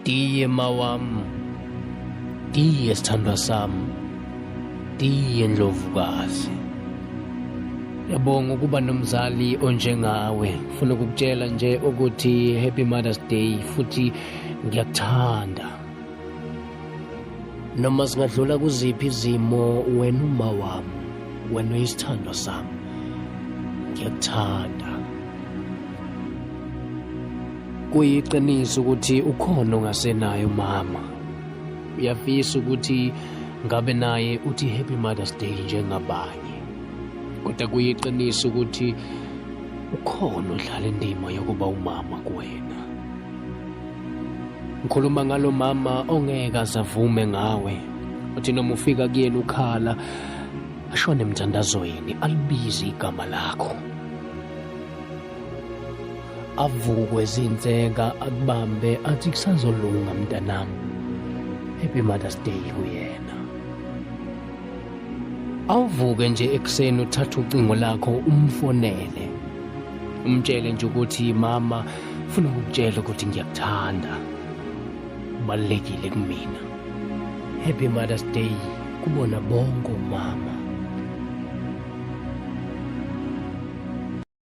Tiye mawam, tiye sithandwa sami, tiye ndlovukazi. Yabonga ukuba nomzali onjengawe. Ngifuna ukukutshela nje ukuthi Happy Mother's Day futhi ngiyakuthanda. Noma singadlula kuziphi izimo wena uma wami, wena uyisithandwa sami. Ngiyakuthanda. Kuyiqiniso ukuthi ukhona ongasenayo umama. Uyafisa ukuthi ngabe naye uthi Happy Mother's Day njengabanye. Kodwa kuyiqiniso ukuthi ukhona odlala indima yokuba umama kuwena. Ngikhuluma ngalo mama ongeke azavume ngawe. Uthi noma ufika kuyena ukhala ashone emthandazweni alibize igama lakho. Avukwe zinseka akubambe athi kusazolunga mntanami. Happy Mother's Day kuyena. Awuvuke nje ekuseni uthathe ucingo lakho umfonele. Umtshele nje ukuthi mama funa ukukutshela ukuthi ngiyakuthanda. Ubalulekile kumina. Happy Mother's Day kubona bonke omama.